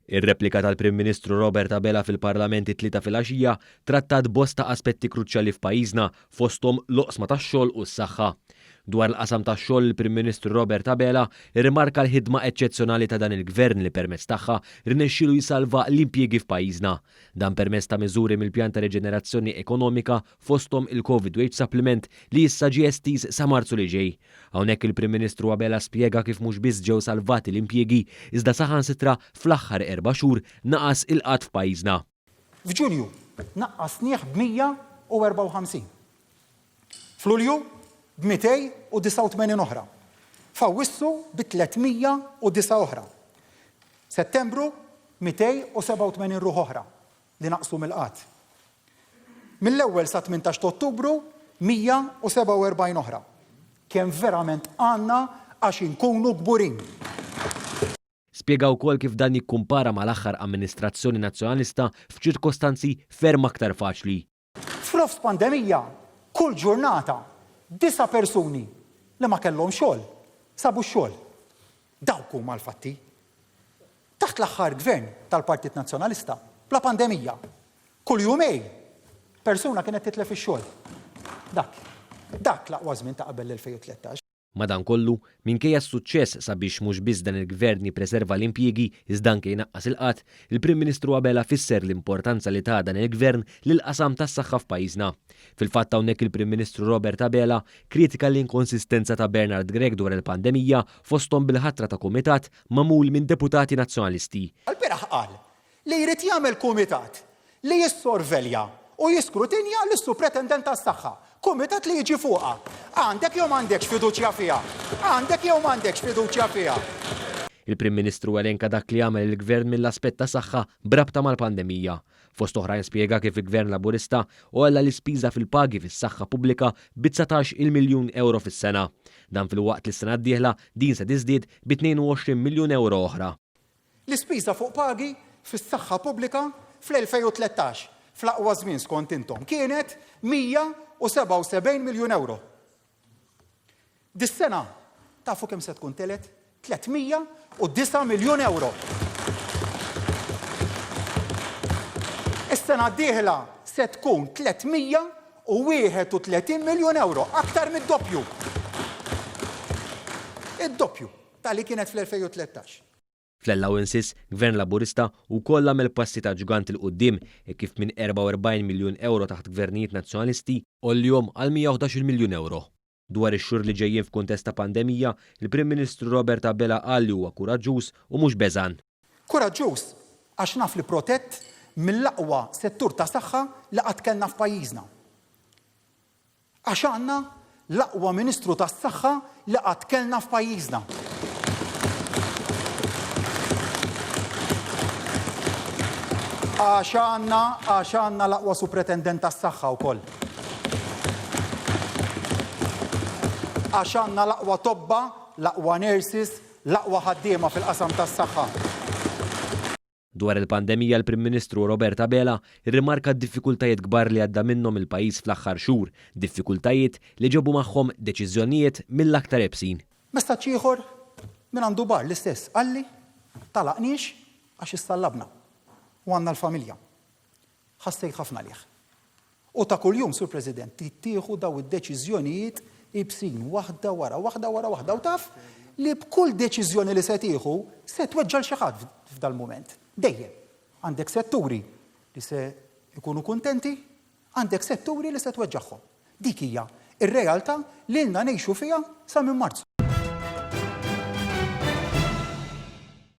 Ir-replika tal-Prim Ministru Robert Abela fil-Parlament it-Tlieta filgħaxija trattat bosta aspetti kruċjali f'pajjiżna fosthom l-oqsma tax-xogħol u s-saħħa. Dwar l-qasam tax-xogħol il-Prim Ministru Robert Abela rrimarka l-ħidma eċċezzjonali ta' dan il-Gvern li permezz tagħha rnexxielu jsalva l-impjiegi f'pajjiżna. Dan permezz ta' miżuri mill-Pjan ta' Riġenerazzjoni Ekonomika fosthom il-Covid Wage Supplement li issa ġie estiż sa Marzu li ġej. Hawnhekk il-Prim Ministru Abela spjega kif mhux biss ġew salvati l-impjiegi iżda saħansitra fl-aħħar erba' xhur naqas il-qgħad f'pajjiżna. F'Ġunju naqqasnieh b'154. F'Lulju b'289 oħra. F'Awwissu bi 309 oħra. Settembru 287 ruħ oħra li naqsu mill-qgħad. Mill-ewwel sat-18 ta' Ottubru 147 oħra. Kemm verament għandna għax inkunu kburin! Spjega wkoll kif dan jikkumpara mal-aħħar amministrazzjoni Nazzjonalista f'ċirkostanzi ferm aktar faċli. F'nofs pandemija, kull ġurnata, disa' persuni li ma kellhom xogħol, sabu x-xogħol. Dawk huma l-fatti. Taħt l-aħħar Gvern tal-Partit Nazzjonalista, bla pandemija, kull jumejn persuna kienet titlef ix-xogħol. Dak. Dak l-aqwa żmien ta' qabel l-2013. Madankollu, minkejja s-suċċess sabiex mhux biss dan il-Gvern jippreserva l-impjiegi iżda anke jnaqqas il-qgħad, il-Prim Ministru Abela fisser l-importanza li ta dan il-Gvern lill-qasam tas-saħħa f'pajjiżna. Fil-fatt hawnhekk il-Prim Ministru Robert Abela kritika l-inkonsistenza ta' Bernard Grech dwar il-pandemija fosthom bil-ħatra ta' kumitat magħmul minn deputati Nazzjonalisti. Lbieraħ qal li jrid jagħmel kumitat li jissorvelja u jiskrutinja lis-Supretendent tas-Saħħa. Kumitat li jiġi fuqha. Għandek jew m'għandekx fiduċja fiha? Għandek jew m'għandekx fiduċja fiha? Il-Prim Ministru elenka dak li għamel il-Gvern mill-aspett ta' saħħa b'rabta mal-pandemija. Fost oħrajn spjega kif il-Gvern Laburista għolla l-ispiża fil-pagi fis-saħħa pubblika bi 19-il miljun ewro fis-sena. Dan filwaqt li s-sena d-dieħla din se tiżdied bi 22 miljun ewro oħra. L-ispiża fuq pagi fis-saħħa pubblika fl-2013, fl-aqwa żmien skont intom, kienet 177 miljun ewro. Dis-sena tafu kemm se tkun telgħet? 309 miljun ewro. Is-sena d-dieħla se tkun 331 miljun ewro, aktar mid-doppju. Id-doppju ta' li kienet fl-2013. Fl-allowances, Gvern Laburista wkoll għamel passi ta' ġgant 'il quddiem hekk kif minn 44 miljun ewro taħt Gvernijiet Nazzjonalisti, għollihom għal 111-il miljun ewro. Dwar ix-xhur li ġejjin f'kuntest ta' pandemija, il-Prim Ministru Robert Abela qal li huwa kuraġġuż u mhux beżgħan. Kuraġġuż għax naf li protett mill-aqwa settur ta' saħħa li qatt kellna f'pajjiżna. Għax għandna l-aqwa Ministru tas-Saħħa li qatt kellna f'pajjiżna. Għax għandna għax għandna l-aqwa Supretendent tas-Saħħa wkoll. Għax għandna l-aqwa tobba, l-aqwa nurses, l-aqwa ħaddiema fil-qasam tas-saħħa. Dwar il-pandemija l-Prim Ministru Robert Abela rrimarka d-diffikultajiet kbar li għadda minnhom il-pajjiż fl-aħħar xhur, diffikultajiet li ġabu magħhom deċiżjonijiet mill-aktar iebsin. Messaġġ ieħor minn għandu Barr l-istess, qalli tagħlaqniex għax issallabna u għandna l-familja. Ħassejt ħafna għalih. U ta' kuljum, Sur President, trid tieħu daw id-deċiżjonijiet ibsin, waħda wara waħda wara waħda u taf li b'kull deċiżjoni li se tieħu se tweġġa' 'l xi ħadd f'dal-mument. Dejjem. Għandek setturi li se jkunu kuntenti, għandek setturi li se tweġġagħhom. Dik hija r-realtà li ilna ngħixu fiha sa minn Marzu.